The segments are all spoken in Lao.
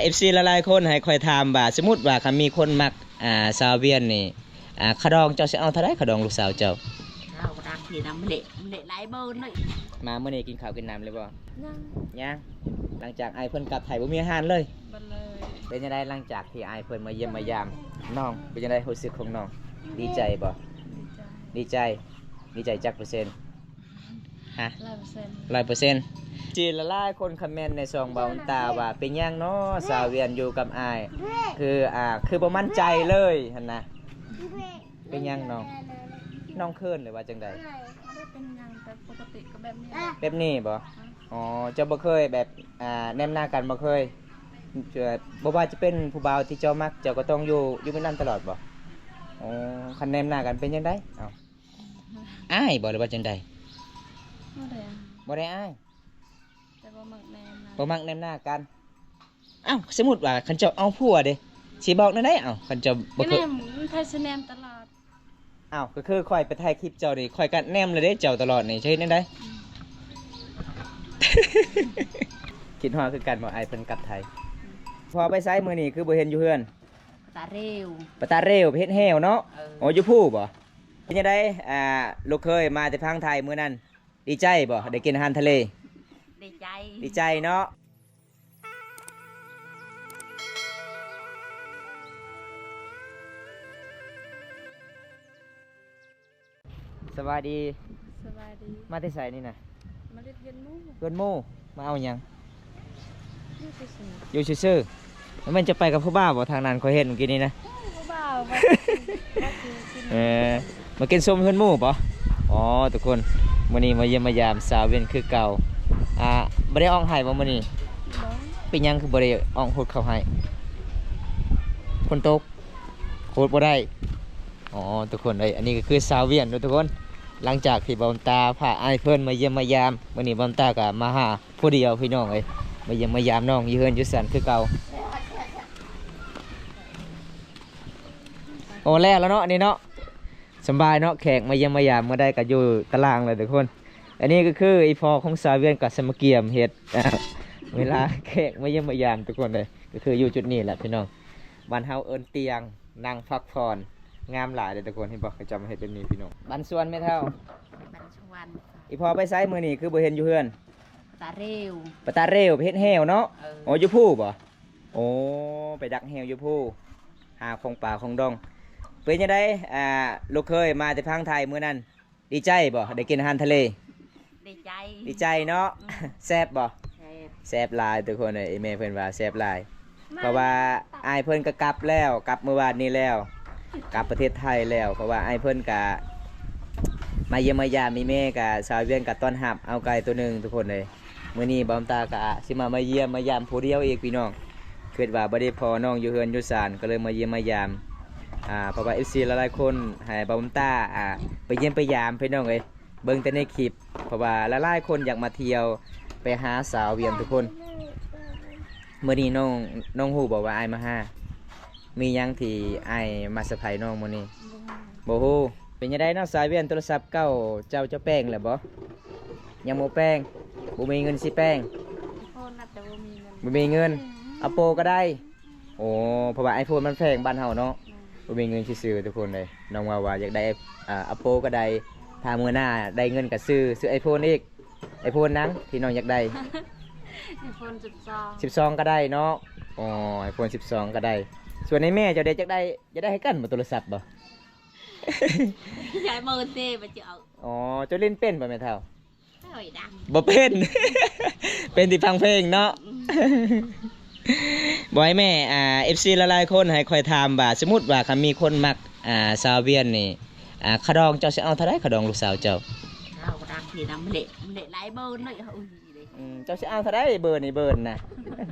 ເອັຟຊີຫຼາຍໆຄົນໃຫ້ຂ້ອຍຖາມວ່າ ສົມມຸດວ່າຄັນມີຄົນມັກ ອ່າ ສາວວຽນນີ້ ອ່າ ຄ່າດອງເຈົ້າຊິເອົາເທົ່າໃດ ຄ່າດອງລູກສາວເຈົ້າ? ເອົາກໍຕາມທີ່ນຳເລະ ເລະຫຼາຍເບີນເລີຍ. ມາມື້ນີ້ກິນເຂົ້າກິນນ້ຳແລ້ວບໍ່? ຍັງ ຍັງ. ຫຼັງຈາກອ້າຍເພິ່ນກັບໄທບໍ່ມີອາຫານເລີຍ? ບໍ່ເລີຍ. ເປັນຈັ່ງໃດຫຼັງຈາກທີ່ອ້າຍເພິ່ນມາຢ້ຽມມາຢາມນ້ອງ ເປັນຈັ່ງໃດຮູ້ສຶກຂອງນ້ອງ? ດີໃຈບໍ່? ດີໃຈ ດີໃຈ ດີໃຈຈັກເປີເຊັນ? ຮະ? ຮ້ອຍເປີເຊັນ ຮ້ອຍເປີເຊັນ. ທີ່ຫຼາຍໆຄົນຄອມເມັນໃນຊ່ອງເບົາຕາວ່າ ເປັນຫຍັງເນາະສາວວຽນຢູ່ກັບອ້າຍ ຄື ອ່າ ຄືບໍ່ໝັ້ນໃຈເລີຍຫັ້ນນະ ເປັນຫຍັງນ້ອງ? ນ້ອງເຂີນຫຼືວ່າຈັ່ງໃດ? ບໍ່ໄດ້ເປັນຫຍັງ ແຕ່ປົກກະຕິກໍແບບນີ້ແຫຼະ. ແບບນີ້ບໍ່? ອືມ. ອໍ ເຈົ້າບໍ່ເຄີຍແບບ ອ່າ ແນມໜ້າກັນ ບໍ່ເຄີຍ ບໍ່ວ່າຈະເປັນຜູ້ບ່າວທີ່ເຈົ້າມັກ ເຈົ້າກໍຕ້ອງຢູ່ ຢູ່ແບບນັ້ນຕະຫຼອດບໍ່? ອໍ ຄັນແນມໜ້າກັນເປັນຈັ່ງໃດ? ເອົ້າ ອ້າຍບໍ່ ຫຼືວ່າຈັ່ງໃດ? ບໍ່ໄດ້ອ້າຍ ບໍ່ໄດ້ອ້າຍ ແຕ່ບໍ່ມັກແນມໜ້າ ບໍ່ມັກແນມໜ້າກັນ. ອ້າວ ສົມມຸດວ່າຄັນເຈົ້າເອົາຜົວເດ ຊິບອກແນວໃດ? ເອົ້າ ຄັນເຈົ້າບໍ່ເຄີຍ ກໍແນມ ໃຜຊິແນມຕະຫຼອດ? ອ້າວ ກໍຄືຂ້ອຍໄປຖ່າຍຄລິບເຈົ້ານີ້ ຂ້ອຍກໍແນມແລ້ວເດ້ ເຈົ້າຕະຫຼອດນີ້ ຈະເຮັດແນວໃດ? ອືມ. ຄິດຮອດຄືກັນບໍ່ ອ້າຍເພິ່ນກັບໄທ? ອືມ. ພໍ່ໄປໃສມື້ນີ້ ຄືບໍ່ເຫັນຢູ່ເຮືອນ? ປະຕາເຣວ ປະຕາເຣວ ໄປເຮັດແຮ້ວເນາະ. ເອີ ໂອ້ ຢູ່ພູບໍ່? ເປັນຈັ່ງໃດ ອ່າ ລູກເຂີຍມາແຕ່ຝັ່ງໄທມື້ນັ້ນ ດີໃຈບໍ່ ໄດ້ກິນອາຫານທະເລ? ດີໃຈ ດີໃຈເນາະ. ສະບາຍດີ ສະບາຍດີ. ມາແຕ່ໃສນີ້ນະ? ມາຫຼິ້ນເຮືອນໝູ່ ເຮືອນໝູ່. ມາເອົາຫຍັງ? ຢູ່ຊື່ໆ ຢູ່ຊື່ໆ. ບໍ່ແມ່ນຈະໄປກັບຜູ້ບ່າວບໍ່? ທາງນັ້ນຂ້ອຍເຫັນມື້ກີ້ນີ້ນະ. ເອີ ຜູ້ບ່າວ ວ່າຊິ ວ່າຊິກິນ ເອີ ມາກິນສົ້ມເຮືອນໝູ່ບໍ່? ອໍ ທຸກຄົນ ມື້ນີ້ມາຢ້ຽມມາຢາມສາວວຽນຄືເກົ່າ. ອ່າ ບໍ່ໄດ້ອອກໄຮ່ບໍ່ມື້ນີ້? ບໍ່. ເປັນຫຍັງຄືບໍ່ໄດ້ອອກຮຸດເຂົ້າໄຮ່? ຝົນຕົກ ໂຄດບໍ່ໄດ້. ອໍ ທຸກຄົນເອີຍ ອັນນີ້ກໍຄືສາວວຽນເນາະທຸກຄົນ. ຫຼັງຈາກທີ່ເບົາຕາພາອ້າຍເພິ່ນມາຢ້ຽມມາຢາມ ມື້ນີ້ເບົາຕາກໍມາຫາຜູ້ດຽວພີ່ນ້ອງເອີຍ ມາຢ້ຽມມາຢາມນ້ອງຢູ່ເຮືອນຢູ່ສັນຄືເກົ່າ. ໂອ້ ແລ້ວລະເນາະ ອັນນີ້ເນາະ ສະບາຍເນາະ ແຂກມາຢ້ຽມມາຢາມມື້ໃດກໍຢູ່ຕາລ່າງເລີຍທຸກຄົນ. ອັນນີ້ກໍຄືອີ່ພໍ່ຂອງສາວວຽນກັບສະມາກຽມເຮັດ ເວລາແຂກມາຢ້ຽມມາຢາມທຸກຄົນເອີຍ ກໍຄືຢູ່ຈຸດນີ້ແຫຼະພີ່ນ້ອງ. ບ້ານເຮົາເອີ້ນຕຽງ ນັ່ງພັກຜ່ອນ ງາມຫຼາຍເດ້ທຸກຄົນ. ເຫັນບໍ່ ເຂົາເຈົ້າມາເຮັດແບບນີ້ພີ່ນ້ອງ. ບ້ານສວນແມ່ເຖົ້າ ບ້ານສວນ. ອີ່ພໍ່ໄປໃສມື້ນີ້ ຄືບໍ່ເຫັນຢູ່ເຮືອນ? ປະຕາເຣວ ປະຕາເຣວ ໄປເຮັດແຮ້ວເນາະ. ເອີ ໂອ້ ຢູ່ພູບໍ່? ໂອ້ ໄປດັກແຮ້ວຢູ່ພູ ຫາຂອງປ່າຂອງດອງ. ເປັນຈັ່ງໃດ ອ່າ ລູກເຂີຍມາແຕ່ຝັ່ງໄທມື້ນັ້ນ ດີໃຈບໍ່ ໄດ້ກິນອາຫານທະເລ? ດີໃຈ ດີໃຈເນາະ. ອືມ. ແຊບບໍ່? ແຊບ ແຊບຫຼາຍທຸກຄົນເອີຍ ອີ່ແມ່ເພິ່ນວ່າແຊບຫຼາຍ. ເພາະວ່າອ້າຍເພິ່ນກໍກັບແລ້ວ ກັບມື້ວານນີ້ແລ້ວ ກັບປະເທດໄທແລ້ວ. ເພາະວ່າອ້າຍເພິ່ນກະມາຢ້ຽມມາຢາມ ອີ່ແມ່ກະ ສາວວຽນກະຕ້ອນຮັບເອົາໄກ່ໂຕໜຶ່ງທຸກຄົນເອີຍ. ມື້ນີ້ເບົາຕາກະຊິມາ ມາຢ້ຽມມາຢາມຜູ້ດຽວອີກພີ່ນ້ອງ. ຄິດວ່າບໍ່ໄດ້ພໍ້ນ້ອງຢູ່ເຮືອນຢູ່ຊານ ກໍເລີຍມາຢ້ຽມມາຢາມ. ອ່າ ເພາະວ່າເອັຟຊີຫຼາຍໆຄົນໃຫ້ເບົາຕາ ອ່າ ໄປຢ້ຽມໄປຢາມພີ່ນ້ອງເອີຍ ເບິ່ງແຕ່ໃນຄລິບ. ເພາະວ່າຫຼາຍໆຄົນຢາກມາທ່ຽວ ໄປຫາສາວວຽນທຸກຄົນ. ມື້ນີ້ນ້ອງ ນ້ອງຮູ້ບໍ່ວ່າອ້າຍມາຫາ? ມີຫຍັງທີ່ອ້າຍມາເຊີໄພນ້ອງມື້ນີ້? ບໍ່ຮູ້ ບໍ່ຮູ້. ເປັນຈັ່ງໃດເນາະສາວວຽນ ໂທລະສັບເກົ່າເຈົ້າ ເຈົ້າແປງແລ້ວບໍ່? ຍັງບໍ່ແປງ ບໍ່ມີເງິນຊິແປງ. ໄອໂຟນ ແຕ່ບໍ່ມີເງິນ ບໍ່ມີເງິນ. ອາໂປກໍໄດ້. ໂອ້ ເພາະວ່າໄອໂຟນມັນແພງບ້ານເຮົາເນາະ. ແມ່ນ. ບໍ່ມີເງິນຊິຊື້ທຸກຄົນເອີຍ. ນ້ອງວ່າ ວ່າຢາກໄດ້ ອ່າ ອາໂປກໍໄດ້ ຖ້າມື້ໜ້າໄດ້ເງິນກໍຊື້ ຊື້ໄອໂຟນອີກ. ໄອໂຟນຫຍັງທີ່ນ້ອງຢາກໄດ້? ໄອໂຟນສິບສອງ ສິບສອງກໍໄດ້ເນາະ. ອໍ ໄອໂຟນສິບສອງກໍໄດ້. ສ່ວນໃນແມ່ເຈົ້າເດ ຢາກໄດ້ ຢາກໄດ້ຄືກັນບໍ່ ໂທລະສັບບໍ່? ຢາກເບິ່ງເດ ວ່າຈະເອົາ. ອໍ ເຈົ້າຫຼິ້ນເປັນບໍ່ແມ່ເຖົ້າ? ບໍ່ເປັນ ເປັນແຕ່ຟັງເພງເນາະ. ອືມ. ບໍ່ໃຫ້ແມ່ ອ່າ ເອັຟຊີຫຼາຍໆຄົນໃຫ້ຂ້ອຍຖາມວ່າ ສົມມຸດວ່າຄັນມີຄົນມັກ ອ່າ ສາວວຽນນີ້ ອ່າ ຄ່າດອງເຈົ້າຊິເອົາເທົ່າໃດ ຄ່າດອງລູກສາວເຈົ້າ? ເອົາກໍຕາມທີ່ນຳເລະ ເລະຫຼາຍເບີນເລີຍ. ອືມ ເຈົ້າຊິເອົາເທົ່າໃດເບີນີ້ ເບີນນະ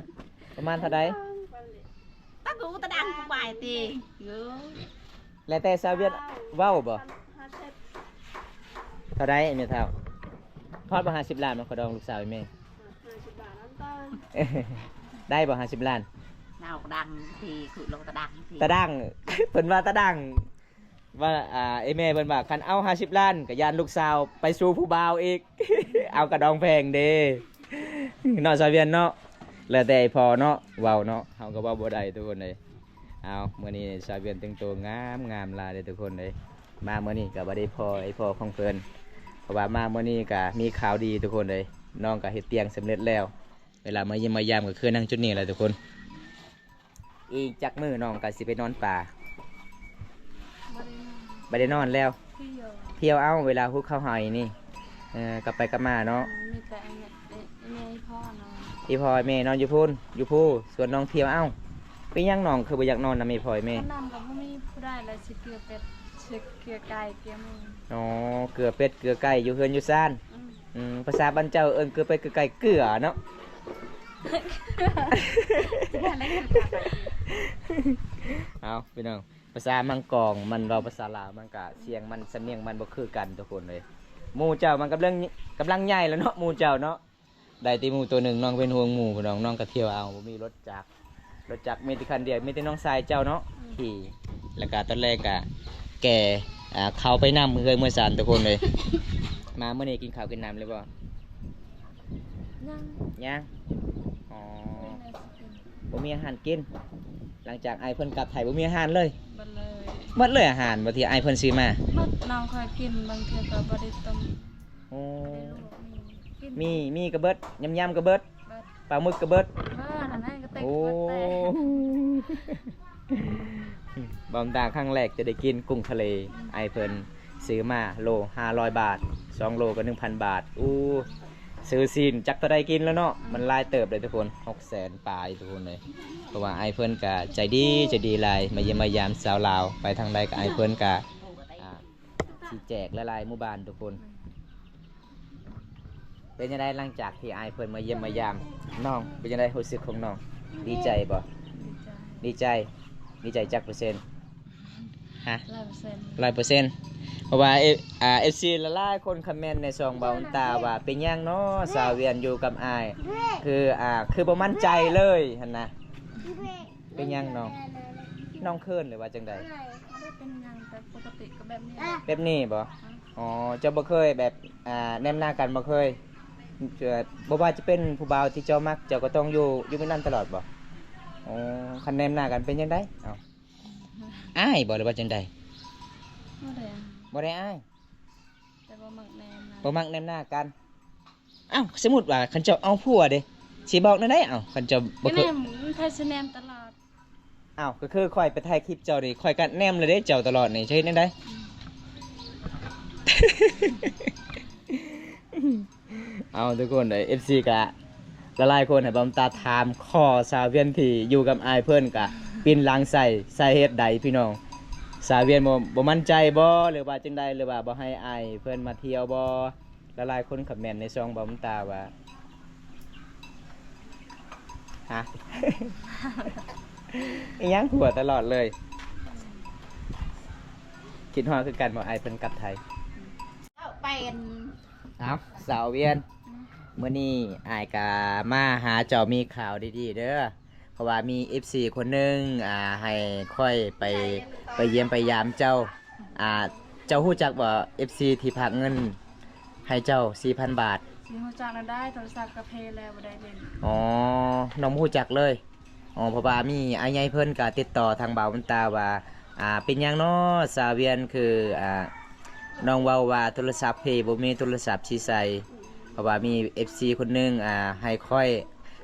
ປະມານເທົ່າໃດ? ຕະກູຕະດັງສະບາຍຕິ. ແລ້ວແຕ່ສາວວຽນເວົ້າບໍ່? ເທົ່າໃດແມ່ເຖົ້າ? ຮອດບໍ່ຫ້າສິບລ້ານ ມາຂໍດອງລູກສາວອີ່ແມ່? ຫ້າສິບລ້ານ ໄດ້ບໍ່ຫ້າສິບລ້ານ? ເອົາຕະດັງຕິ ຄືລົງຕະດັງຕິ ຕະດັງ ເພິ່ນວ່າຕະດັງ ວ່າ ອ່າ ອີ່ແມ່ເພິ່ນວ່າ ຄັນເອົາຫ້າສິບລ້ານ ກໍຢ້ານລູກສາວໄປສູ່ຜູ້ບ່າວອີກ ເອົາກະດອງແພງເດ້ ເນາະ ສາວວຽນເນາະ. ແລ້ວແຕ່ອີ່ພໍ່ເນາະ ເວົ້າເນາະ ເຮົາກໍເວົ້າບໍ່ໄດ້ທຸກຄົນເອີຍ. ເອົາ ມື້ນີ້ສາວວຽນແຕ່ງໂຕງາມໆຫຼາຍເດ້ທຸກຄົນເອີຍ. ມາມື້ນີ້ກໍບໍ່ໄດ້ພໍ້ໄອ້ພໍ່ຂອງເພິ່ນ ເພາະວ່າມາມື້ນີ້ກໍມີຂ່າວດີທຸກຄົນເອີຍ. ນ້ອງກໍເຮັດຕຽງສຳເລັດແລ້ວ. ເວລາມາຢ້ຽມມາຢາມກໍຄືນັ່ງຈຸດນີ້ແຫຼະທຸກຄົນ. ອີກຈັກມື້ນ້ອງກໍຊິໄປນອນປ່າ? ບໍ່ໄດ້ນອນ ບໍ່ໄດ້ນອນແລ້ວ ທ່ຽວ ທ່ຽວເອົາ ເວລາຫຸດເຂົ້າໄຮ່ນີ້ ເອີ ກັບໄປກັບມາເນາະ. ມີແຕ່ໄອ້ແມ່ ໄອ້ ໄອ້ແມ່ ອີ່ພໍ່ນອນ ອີ່ພໍ່ແມ່ນອນຢູ່ພຸ້ນ ຢູ່ພູ ສ່ວນນ້ອງທ່ຽວເອົາ. ເປັນຫຍັງນ້ອງຄືບໍ່ຢາກນອນນຳອີ່ພໍ່ອີ່ແມ່? ນອນກໍບໍ່ມີຜູ້ໃດລະ ຊິເກືອເປັດ ຊິເກືອໄກ່ ເກືອໝູ. ອໍ ເກືອເປັດເກືອໄກ່ຢູ່ເຮືອນຢູ່ຊານ. ອືມ ອືມ ພາສາບ້ານເຈົ້າເອີ້ນເກືອເປັດເກືອໄກ່ ເກືອເນາະ. ເອົາ ພີ່ນ້ອງ ພາສາມັງກອງ ມັນເວົ້າພາສາລາວ ມັນກະສຽງມັນ ສຳນຽງມັນບໍ່ຄືກັນທຸກຄົນເອີຍ. ໝູ່ເຈົ້າມັນກຳລັງ ກຳລັງໃຫຍ່ແລ້ວເນາະ ໝູ່ເຈົ້າເນາະ. ໄດ້ແຕ່ໝູ່ໂຕໜຶ່ງ ນ້ອງເປັນຫ່ວງໝູ່ພີ່ນ້ອງ ນ້ອງກໍທ່ຽວເອົາ ບໍ່ມີລົດຈັກ ລົດຈັກມີແຕ່ຄັນດຽວ ມີແຕ່ນ້ອງຊາຍເຈົ້າເນາະ ອືມ ຂີ່. ແລ້ວກະຕອນແລງກະແກ່ ອ່າ ເຂົ້າໄປນຳເຮືອນເມືອຊານທຸກຄົນເອີຍ. ມາມື້ນີ້ກິນເຂົ້າກິນນ້ຳແລ້ວບໍ່? ຍັງ ຍັງ ອໍ ບໍ່ມີອາຫານກິນ. ຫຼັງຈາກອ້າຍເພິ່ນກັບໄທບໍ່ມີອາຫານເລີຍ? ໝົດເລີຍ ໝົດເລີຍອາຫານ ບໍ່ ທີ່ອ້າຍເພິ່ນຊື້ມາ? ໝົດ ນ້ອງຂ້ອຍກິນ ບາງເທື່ອກໍບໍ່ໄດ້ຕົ້ມ. ໂອ້ ບໍ່ໄດ້ລວກ ມີ ມີກໍເບິດ ຍຳໆກໍເບິດ ເບິດ ປາໝຶກກໍເບິດ ເບິດ ອັນນັ້ນກໍເຕັມ ໂອ້ ເບິດແຕ່ ບ່າວຕາ ຄັ້ງແລກຈະໄດ້ກິນກຸ້ງທະເລ ອືມ ອ້າຍເພິ່ນຊື້ມາໂລຫ້າຮ້ອຍບາດ ສອງໂລກໍໜຶ່ງພັນບາດ. ອູ້ ຊື້ຊີ້ນຈັກເທົ່າໃດກິນແລ້ວເນາະ ອືມ ມັນຫຼາຍເຕີບເລີຍທຸກຄົນ ຫົກແສນປາຍທຸກຄົນເອີຍ. ເພາະວ່າອ້າຍເພິ່ນກໍໃຈດີ ໃຈດີຫຼາຍ ມາຢ້ຽມມາຢາມຊາວລາວ ໄປທາງໃດກໍອ້າຍເພິ່ນກໍ ອ່າ ຊິແຈກຫຼາຍໆໝູ່ບ້ານທຸກຄົນ. ເປັນຈັ່ງໃດຫຼັງຈາກທີ່ອ້າຍເພິ່ນມາຢ້ຽມມາຢາມ ນ້ອງເປັນຈັ່ງໃດ ຮູ້ສຶກຂອງນ້ອງ ດີໃຈບໍ່? ດີໃຈ ດີໃຈ ດີໃຈຈັກເປີເຊັນ? ຮະ? ຮ້ອຍເປີເຊັນ ຮ້ອຍເປີເຊັນ. ເພາະວ່າ ເອ ອ່າ ເອັຟຊີຫຼາຍໆຄົນຄອມເມັນໃນຊ່ອງບ່າວຕາວ່າ ເປັນຫຍັງເນາະ ສາວວຽນຢູ່ກັບອ້າຍ ຄື ອ່າ ຄືບໍ່ໝັ້ນໃຈເລີຍຫັ້ນນະ. ເປັນຫຍັງນ້ອງ? ນ້ອງເຂີນຫຼືວ່າຈັ່ງໃດ? ບໍ່ໄດ້ເປັນຫຍັງ ແຕ່ປົກກະຕິກໍແບບນີ້ແຫຼະ. ແບບນີ້ບໍ່? ອືມ ອໍ ເຈົ້າບໍ່ເຄີຍແບບ ອ່າ ແນມໜ້າກັນ ບໍ່ເຄີຍ? ເອີ ບໍ່ວ່າຈະເປັນຜູ້ບ່າວທີ່ເຈົ້າມັກ ເຈົ້າກໍຕ້ອງຢູ່ ຢູ່ແບບນັ້ນຕະຫຼອດບໍ່? ອໍ ຄັນແນມໜ້າກັນເປັນຈັ່ງໃດ? ເອົ້າ ອາຍບໍ່ ຫຼືວ່າຈັ່ງໃດ? ບໍ່ໄດ້ອາຍ ບໍ່ໄດ້ອາຍ ແຕ່ບໍ່ມັກແນມໜ້າ ບໍ່ມັກແນມໜ້າກັນ. ອ້າວ ສົມມຸດວ່າຄັນເຈົ້າເອົາຜົວເດ ຊິບອກແນວໃດ? ເອົ້າ ຄັນເຈົ້າບໍ່ ກໍແນມ ໃຜຊິແນມຕະຫຼອດ? ອ້າວ ກໍຄືຂ້ອຍໄປຖ່າຍຄລິບເຈົ້ານີ້ ຂ້ອຍກໍແນມແລ້ວເດ້ ເຈົ້າຕະຫຼອດນີ້ ຈະເຮັດແນວໃດ? ອືມ ເອົາ ທຸກຄົນເອີຍ ເອັຟຊີກະຫຼາຍໆຄົນໃຫ້ບ່າວຕາຖາມ ຂໍສາວວຽນທີ່ຢູ່ກັບອ້າຍເພິ່ນກະປິ່ນຫຼັງໃສ່ ສາເຫດໃດພີ່ນ້ອງ? ສາວວຽນບໍ່ ບໍ່ໝັ້ນໃຈບໍ່ ຫຼືວ່າຈັ່ງໃດ ຫຼືວ່າບໍ່ໃຫ້ອ້າຍເພິ່ນມາທ່ຽວບໍ່? ຫຼາຍໆຄົນຄອມເມັນໃນຊ່ອງບ່າວຕາວ່າ ຮະ ອີຫຍັງຫົວຕະຫຼອດເລີຍ? ຄິດຮອດຄືກັນບໍ່ ອ້າຍເພິ່ນກັບໄທ? ເປັນ ເອົ້າ ສາວວຽນ ອືມ ມື້ນີ້ອ້າຍກະມາຫາເຈົ້າ ມີຂ່າວດີໆເດີ. ເພາະວ່າມີເອັຟຊີຄົນໜຶ່ງ ອ່າ ໃຫ້ຂ້ອຍໄປ ໄປຢ້ຽມໄປຢາມເຈົ້າ. ອ່າ ເຈົ້າຮູ້ຈັກບໍ່ ເອັຟຊີທີ່ຝາກເງິນໃຫ້ເຈົ້າສີ່ພັນບາດ? ຊິຮູ້ຈັກແນວໃດ? ໂທລະສັບກະເພແລ້ວ ບໍ່ໄດ້ຫຼິ້ນ. ອໍ ນ້ອງບໍ່ຮູ້ຈັກເລີຍ. ອໍ ເພາະວ່າມີອ້າຍໃຫຍ່ເພິ່ນກະຕິດຕໍ່ທາງບ່າວບຸນຕາວ່າ ອ່າ ເປັນຫຍັງນໍ ສາວວຽນ ຄື ອ່າ ນ້ອງເວົ້າວ່າໂທລະສັບເພ ບໍ່ມີໂທລະສັບຊິໃສ່. ເພາະວ່າມີເອັຟຊີຄົນໜຶ່ງ ອ່າ ໃຫ້ຂ້ອຍ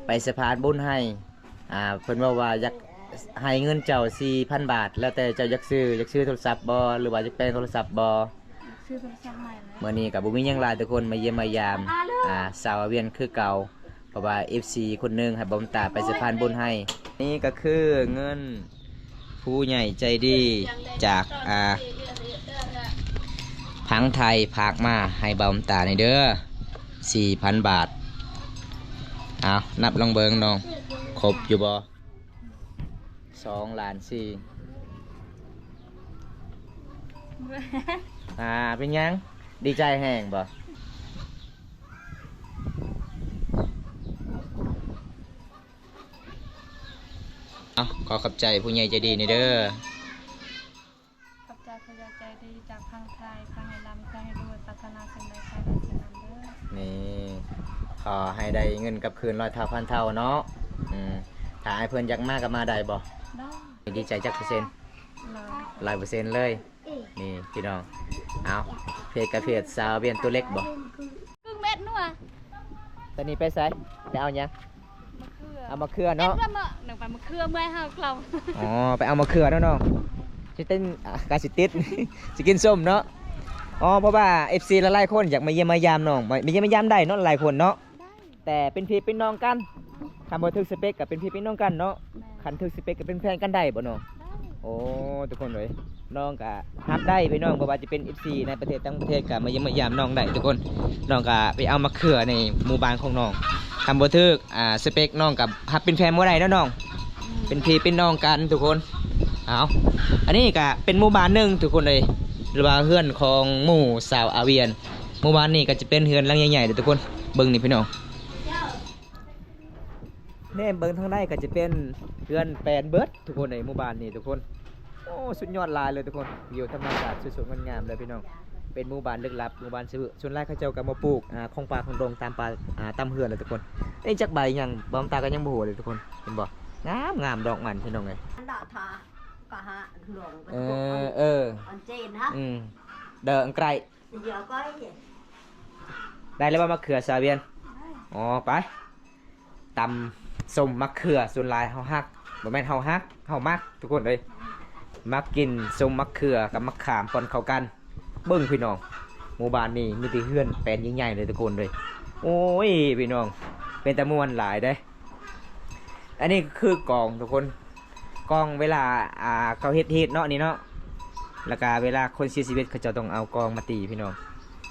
ໄປສະພານບຸນໃຫ້. ອ່າ ເພິ່ນເວົ້າວ່າຢາກໃຫ້ເງິນເຈົ້າສີ່ພັນບາດ ແລ້ວແຕ່ເຈົ້າຢາກຊື້ ຢາກຊື້ໂທລະສັບບໍ່ ຫຼືວ່າຢາກແປງໂທລະສັບບໍ່? ຊື້ໂທລະສັບໃໝ່ແລ້ວ. ມື້ນີ້ກໍບໍ່ມີຫຍັງຫຼາຍ ທຸກຄົນມາຢ້ຽມມາຢາມ ອ່າ ສາວວຽນຄືເກົ່າ ເພາະວ່າເອັຟຊີຄົນໜຶ່ງໃຫ້ບ່າວບຸນຕາໄປສະພານບຸນໃຫ້. ນີ້ກໍຄືເງິນ ຜູ້ໃຫຍ່ໃຈດີຈາກ ອ່າ ຝັ່ງໄທຝາກມາໃຫ້ບ່າວບຸນຕານີ້ເດີ ສີ່ພັນບາດ. ເອົາ ນັບລອງເບິ່ງນ້ອງ ຄົບຢູ່ບໍ່? ສອງລ້ານສີ່. ອ່າ ເປັນຫຍັງ? ດີໃຈແຮງບໍ່? ເອົາ ຂໍຂອບໃຈຜູ້ໃຫຍ່ໃຈດີນີ້ເດີ. ຂອບໃຈຜູ້ໃຫຍ່ໃຈດີຈາກຝັ່ງໄທ ຂໍໃຫ້ລ່ຳ ຂໍໃຫ້ລວຍ ປາດຖະໜາສິ່ງໃດ ຂໍໄດ້ສິ່ງນັ້ນເດີ. ນີ້ ຂໍໃຫ້ໄດ້ເງິນກັບຄືນຮ້ອຍເທົ່າພັນເທົ່າເນາະ. ອືມ ຖ້າອ້າຍເພິ່ນຢາກມາກໍມາໄດ້ບໍ່? ໄດ້. ດີໃຈຈັກເປີເຊັນ? ຮ້ອຍ ຮ້ອຍເປີເຊັນເລີຍ. ນີ້ພີ່ນ້ອງ ເອົາ ເພຈກະເພຈສາວວຽນໂຕເລັກບໍ່? ຄຶ່ງເມັດນົວ. ຕອນນີ້ໄປໃສ? ໄປເອົາຫຍັງ? ມະເຂືອ. ເອົາມະເຂືອເນາະ. ເຮັດເພື່ອມາ ໜັງໄປມະເຂືອເມື່ອຍຫາເຂົາ. ອໍ ໄປເອົາມະເຂືອເນາະນ້ອງ. ຊິເຕັ້ນ ອ່າ ກະຊິຕິດ ຊິກິນສົ້ມເນາະ. ອໍ ເພາະວ່າເອັຟຊີຫຼາຍໆຄົນຢາກມາຢ້ຽມມາຢາມນ້ອງ ມາຢ້ຽມມາຢາມໄດ້ເນາະ ຫຼາຍໆຄົນເນາະ. ໄດ້ ແຕ່ເປັນພີ່ເປັນນ້ອງກັນ ຄັນບໍ່ຖືກສະເປັກກໍເປັນພີ່ເປັນນ້ອງກັນເນາະ. ແມ່ນ. ຄັນຖືກສະເປັກກໍເປັນແຟນກັນໄດ້ບໍ່ນ້ອງ? ໄດ້. ໂອ້ ທຸກຄົນເອີຍ ນ້ອງກໍຮັບໄດ້ພີ່ນ້ອງ ບໍ່ວ່າຈະເປັນເອັຟຊີໃນປະເທດຕ່າງປະເທດກໍມາຢ້ຽມມາຢາມນ້ອງໄດ້ທຸກຄົນ. ນ້ອງກໍໄປເອົາມະເຂືອໃນໝູ່ບ້ານຂອງນ້ອງ ຄັນບໍ່ຖືກ ອ່າ ສະເປັກ ນ້ອງກໍຮັບເປັນແຟນບໍ່ໄດ້ເນາະນ້ອງ. ເປັນພີ່ເປັນນ້ອງກັນທຸກຄົນ. ເອົາ ອັນນີ້ກໍເປັນໝູ່ບ້ານໜຶ່ງທຸກຄົນເອີຍ ຫຼືວ່າເຮືອນຂອງໝູ່ຊາວອາວຽນ. ໝູ່ບ້ານນີ້ກໍຈະເປັນເຮືອນຫຼັງໃຫຍ່ໆເດີທຸກຄົນ. ເບິ່ງນີ້ພີ່ນ້ອງ ແນມເບິ່ງທາງໃດກໍຈະເປັນເຮືອນແປນເບິດທຸກຄົນເອີຍ ໝູ່ບ້ານນີ້ທຸກຄົນ. ໂອ້ ສຸດຍອດຫຼາຍເລີຍທຸກຄົນ ວິວທຳມະຊາດສວຍໆງາມໆເລີຍພີ່ນ້ອງ. ເປັນໝູ່ບ້ານລຶກລັບ ໝູ່ບ້ານສະຫວື ສ່ວນຫຼາຍເຂົາເຈົ້າກໍມາປູກ ອ່າ ຂອງປ່າຂອງດົງຕາມປ່າ ອ່າ ຕາມເຮືອນແຫຼະທຸກຄົນ. ນີ້ຈັກໃບຫຍັງ ບ່າວຕາກໍຍັງບໍ່ຮູ້ເລີຍທຸກຄົນ ເຫັນບໍ່? ງາມໆ ດອກມັນພີ່ນ້ອງເອີຍ. ເອີ ເອີ ອັນເຈນນະ ອືມ ເດີອັງໄກ ໄດ້ແລ້ວບໍ່ມະເຂືອສາວວຽນ? ອໍ ໄປ ຕຳສົ້ມມະເຂືອ ສ່ວນຫຼາຍເຮົາຮັກ ບໍ່ແມ່ນເຮົາຮັກ ເຮົາມັກທຸກຄົນເອີຍ. ມັກກິນສົ້ມມະເຂືອກັບມະຂາມປ່ອນເຂົ້າກັນ. ເບິ່ງພີ່ນ້ອງ ໝູ່ບ້ານນີ້ມີແຕ່ເຮືອນແປນໃຫຍ່ໆເລີຍທຸກຄົນເອີຍ. ໂອ້ຍ ພີ່ນ້ອງ ເປັນຕາມ່ວນຫຼາຍເດ້. ອັນນີ້ຄືກອງທຸກຄົນ ກອງເວລາ ອ່າ ເຂົາເຮັດຮີດເນາະ ນີ້ເນາະ. ແລ້ວກະເວລາຄົນເສຍຊີວິດ ເຂົາເຈົ້າຕ້ອງເອົາກອງມາຕີພີ່ນ້ອງ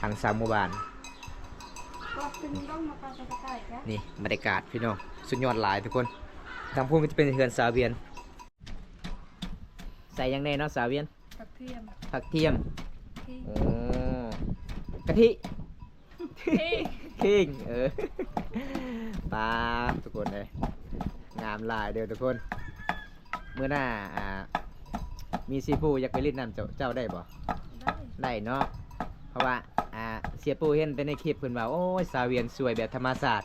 ທາງຊາວໝູ່ບ້ານ. ນີ້ບັນຍາກາດພີ່ນ້ອງ ສຸດຍອດຫຼາຍທຸກຄົນ. ທາງພຸ້ນກໍຈະເປັນເຮືອນສາວວຽນ. ໃສ່ຫຍັງແດ່ເນາະສາວວຽນ? ຜັກທຽມ ຜັກທຽມ ຂີງ ໂອ້ ກະທິ ຂີງ ຂີງ ເອີ ປາ ທຸກຄົນເອີຍ ງາມຫຼາຍເດີທຸກຄົນ. ມື້ໜ້າ ອ່າ ມີເສຍປູຢາກໄປຫຼິ້ນນຳເຈົ້າ ເຈົ້າໄດ້ບໍ່? ໄດ້ ໄດ້ເນາະ ເພາະວ່າ ອ່າ ເສຍປູເຫັນແຕ່ໃນຄລິບ ເພິ່ນວ່າ ໂອ້ຍ ສາວວຽນສວຍແບບທຳມະຊາດ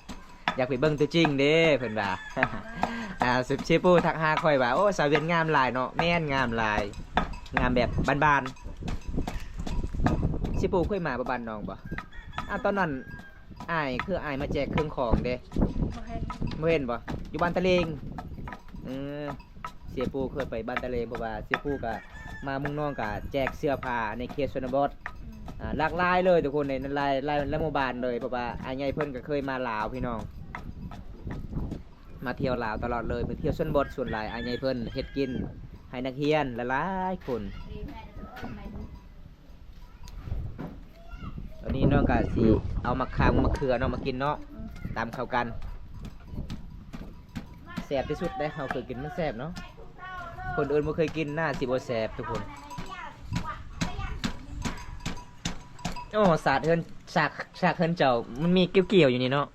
ຢາກໄປເບິ່ງຕົວຈິງເດ້ ເພິ່ນວ່າ. ອ່າ ເສຍປູທັກຫາຂ້ອຍວ່າ ໂອ້ ສາວວຽນງາມຫຼາຍເນາະ. ແມ່ນ ງາມຫຼາຍ ງາມແບບບ້ານໆ. ເສຍປູເຄີຍມາບໍ່ ບ້ານນ້ອງບໍ່? ອ້າວ ຕອນນັ້ນ ອ້າຍ ຄືອ້າຍມາແຈກເຄື່ອງຂອງເດ້ ບໍ່ເຫັນ ບໍ່ເຫັນບໍ່? ຢູ່ບ້ານຕະເລງ. ເອີ ເສຍປູເຄີຍໄປບ້ານຕະເລງ ເພາະວ່າເສຍປູກໍມາເມືອງນອງກໍແຈກເສື້ອຜ້າໃນເຂດຊົນນະບົດ ອືມ ອ່າ ຫຼາກຫຼາຍເລີຍທຸກຄົນ ໃນຫຼາຍ ຫຼາຍ ຫຼາຍໝູ່ບ້ານເລີຍ ເພາະວ່າອ້າຍໃຫຍ່ເພິ່ນກໍເຄີຍມາລາວພີ່ນ້ອງ ມາທ່ຽວລາວຕະຫຼອດເລີຍ ໄປທ່ຽວຊົນນະບົດ. ສ່ວນຫຼາຍອ້າຍໃຫຍ່ເພິ່ນເຮັດກິນໃຫ້ນັກຮຽນຫຼາຍໆຄົນ. ຕອນນີ້ນ້ອງກະຊິເອົາໝາກຂາມ ໝາກເຂືອເນາະມາກິນເນາະ ຕຳເຂົ້າກັນ ແຊບທີ່ສຸດເດ້. ເຮົາເຄີຍກິນມັນແຊບເນາະ ຄົນອື່ນບໍ່ເຄີຍກິນໜ້າຊິບໍ່ແຊບທຸກຄົນ. ໂອ້ ສາກເຮືອນ ສາກ ສາກເຮືອນເຈົ້າມັນມີກ່ຽວໆຢູ່ນີ້ເນາະ.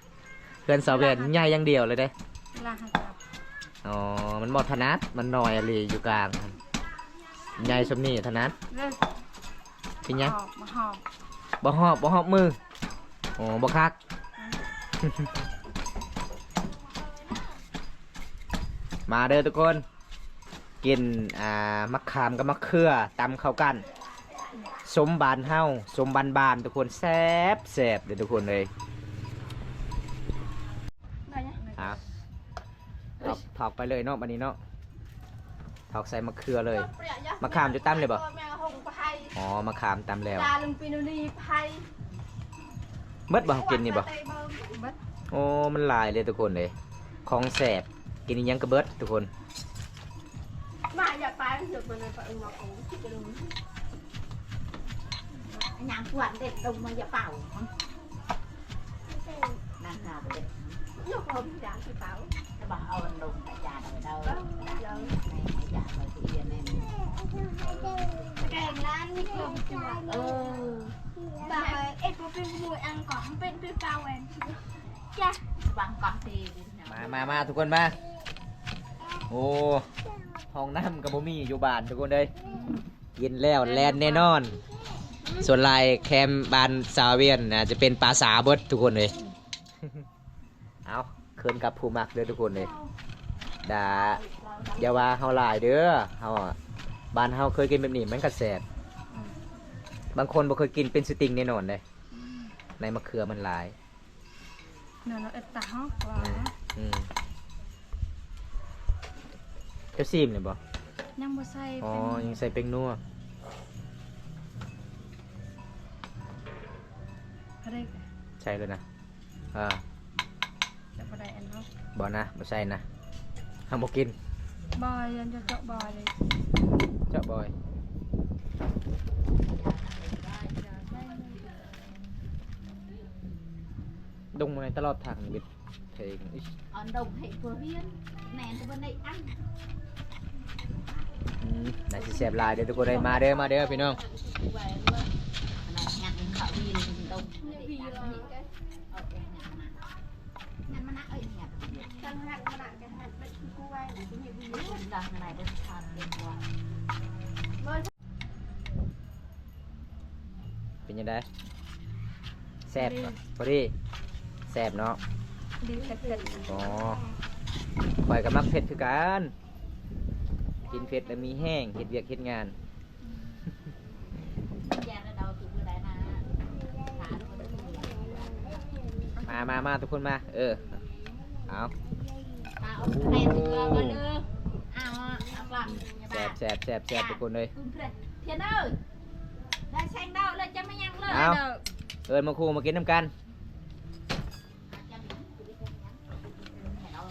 ເຮືອນສາວແວ່ນໃຫຍ່ຢ່າງດຽວເລີຍເດ້. ລາກໃຫ້ກັບ ອໍ ມັນບໍ່ຖະໜັດ ມັນນ້ອຍອີ່ຫຼີຢູ່ກາງ ໃຫຍ່ສ່ຳນີ້ຖະໜັດ. ເອີ ເປັນຫຍັງ? ບໍ່ຮອບ ບໍ່ຮອບ ບໍ່ຮອບມື. ໂອ້ ບໍ່ຄັກ. ອືມ ມາເດີທຸກຄົນ. ກິນ ອ່າ ໝາກຂາມກັບໝາກເຂືອຕຳເຂົ້າກັນ ສົ້ມບ້ານເຮົາ ສົ້ມບ້ານໆ ທຸກຄົນ ແຊບໆ ເດີທຸກຄົນເອີຍ. ອ່າ ຖອກ ຖອກໄປເລີຍເນາະ ບັດນີ້ເນາະ ຖອກໃສ່ໝາກເຂືອເລີຍ. ໝາກຂາມເຈົ້າຕຳແລ້ວບໍ່? ອໍ ໝາກຂາມຕຳແລ້ວ. ເບິດບໍ່ ເຮົາກິນນີ້ບໍ່? ເບິດ. ໂອ້ ມັນຫຼາຍເລີຍທຸກຄົນເອີຍ ຂອງແຊບ ກິນອີ່ຫຍັງກໍເບິດທຸກຄົນ. ມາ ຢ່າໄປ ເຮັດບໍ່ໄດ້ໄປ ອືມ ມາໂກງ ຄິດໄປລົງ ຫຍັງກວນເດັດລົງມາ ຢ່າເປົ່າ ນັ່ງຫາເດັດ ຍົກລົງ ຢ່າຊິເປົ່າ ຈະບໍ່ເອົາລົງ ອາຈານເອີຍ ເດີ ອາຈານເອີຍ ຊິຮຽນແນ່ ແກງນັ້ນ ເອີ ບາເອັດບໍ່ເປັນໝູ່ອັງກອນ ເປັນ ເປັນປາແຫວນ ຈ້ະ ວາງກອງເຕ ມາ ມາ ມາ ທຸກຄົນມາ. ໂອ້ ຫ້ອງນ້ຳກໍບໍ່ມີຢູ່ບ້ານທຸກຄົນເອີຍ. ກິນແລ້ວແລ່ນແນ່ນອນ. ສ່ວນຫຼາຍແຄມບ້ານສາວວຽນ ອາດຈະເປັນປ່າຊ້າເບິດທຸກຄົນເອີຍ. ເອົາ ເຂ ເພິ່ນກັບຜູ້ມັກເດີທຸກຄົນເອີຍ. ດາ ຢ່າວ່າເຮົາຫຼາຍເດີ ເຮົາ ບ້ານເຮົາເຄີຍກິນແບບນີ້ມັນກໍແຊບ. ບາງຄົນບໍ່ເຄີຍກິນເປັນສະຕິງແນ່ນອນເດ້ ໃນມະເຂືອມັນຫຼາຍ. ແນວເຮົາເອັດຕາເຮົາວ່າ ອືມ ເຈົ້າຊີມແລ້ວບໍ່? ຍັງບໍ່ໃສ່. ອໍ ຍັງໃສ່ແປ້ງນົວ. ເອົາໄດ້ ໃສ່ເລີຍນະ. ເອີ ຈະບໍ່ໄດ້ອັນເນາະ. ບໍ່ນະ ບໍ່ໃສ່ນະ ເຮົາບໍ່ກິນ. ບໍ່ ຢ້ານຈະເຈາະບໍ່ເລີຍ ເຈາະບໍ່. ດົງມາໃນຕະຫຼອດທາງເວັດເພງ. ອັນດົງໃຫ້ຜູ້ຮຽນແມ່ນແຕ່ບໍ່ໄດ້ອັນ. ອືມ ໜ້າຊິແຊບຫຼາຍເດີທຸກຄົນເອີຍ. ມາເດີ ມາເດີພີ່ນ້ອງ. ເປັນຈັ່ງໃດ? ແຊບບໍ່? ພໍດີ ພໍດີ ແຊບເນາະ. ດີ ເຜັດໆ. ອໍ ຂ້ອຍກໍມັກເຜັດຄືກັນ ກິນເຜັດແລ້ວມີແຮງເຮັດວຽກເຮັດງານ. ມາ ມາ ມາ ທຸກຄົນມາ. ເອີ ເອົາ ແຊບ ແຊບ ແຊບ ແຊບ ທຸກຄົນເອີຍ. ເອົາ ເອີ້ນໝູ່ຄູ່ມາກິນນຳກັນ.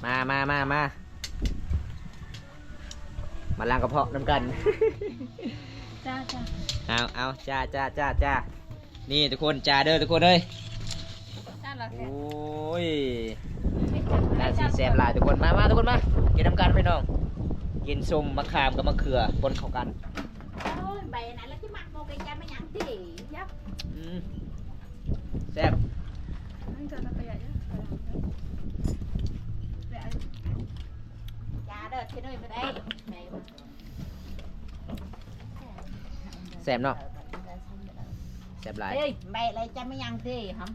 ມາ ມາ ມາ ມາ ມາລ້າງກະເພາະນຳກັນ. ຈ້າ ຈ້າ ເອົາ ເອົາ ຈ້າ ຈ້າ ຈ້າ ຈ້າ. ນີ້ທຸກຄົນ ຈ້າເດີທຸກຄົນເອີຍ. ໂອ້ຍ ໜ້າຊິແຊບຫຼາຍທຸກຄົນ. ມາ ມາ ທຸກຄົນມາ ກິນນຳກັນພີ່ນ້ອງ. ກິນສົ້ມມະຂາມກັບມະເຂືອປົນເຂົ້າກັນ. ໂອ້ຍ ໃບນັ້ນລະຊິມັກບໍ່ໄປຈະມາຫຍັງຕິ. ອືມ ແຊບ. ແຊບເນາະ ແຊບຫຼາຍ. ເອີຍ ໃບລະຈະມາຫຍັງຕິຫຳ.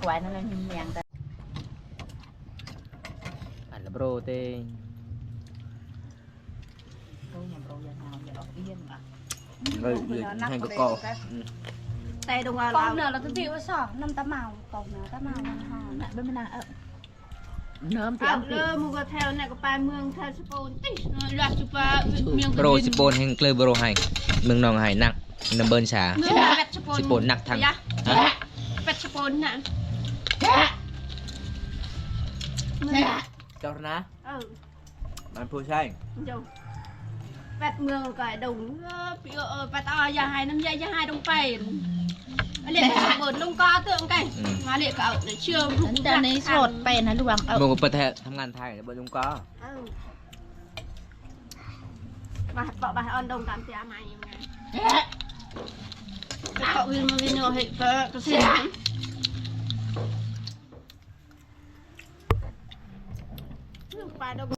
ກວາຍນັ້ນແຫຼະ ມີຫຍັງ ອັນລະໂບຣເຕັງ. ເອີຍ ແຮງກະເກົາ. ອືມ ແຕ່ດວງວ່າ ເກົາເໜືອລະຕິວ່າຊອກນ້ຳຕາເມົາ ເກົາເໜືອຕາເມົາມັນຫອມນະ. ເບິ່ງນະ ເອີ ນ້ຳຕາເມົາ ເອີ ໝູ່ກໍແຖວນັ້ນກໍໄປເມືອງແຖວສະໂປນຕິ ລາຊະປາ ເມືອງໂປນ ສະໂປນແຫ່ງເກີໂບໂຣໄຮ ເມືອງໜອງໄຮ ນັກນຳເບິ່ນສາ ສະໂປນ ສະໂປນນັກທັງ ແປດສະໂປນນະ ເຈົ້ານະ. ເອີ ບ້ານໂພໄຊ ເຈົ້າ ແປດເມືອງກໍດົງ ເອີ ແປດ ຢ່າໃຫ້ນ້ຳ ຢ່າ ຢ່າໃຫ້ດົງໄປ ອາເລກເບີດລົງກໍເຕີງໄກ ອາເລກກໍເອົາເຊື່ອມທຸກຢ່າງ ໃນສອດໄປນະລວງ ເອົາ ບໍ່ໄປແທ້ທຳງານໄທ ເບີດລົງກໍ ເອີ ມາເປາະ ມາອອນດົງຕາມເຕຍໃໝ່ ເກາະວິນ ມາວິນ ເຮັດເກາະກະສິນ ປາດົງ.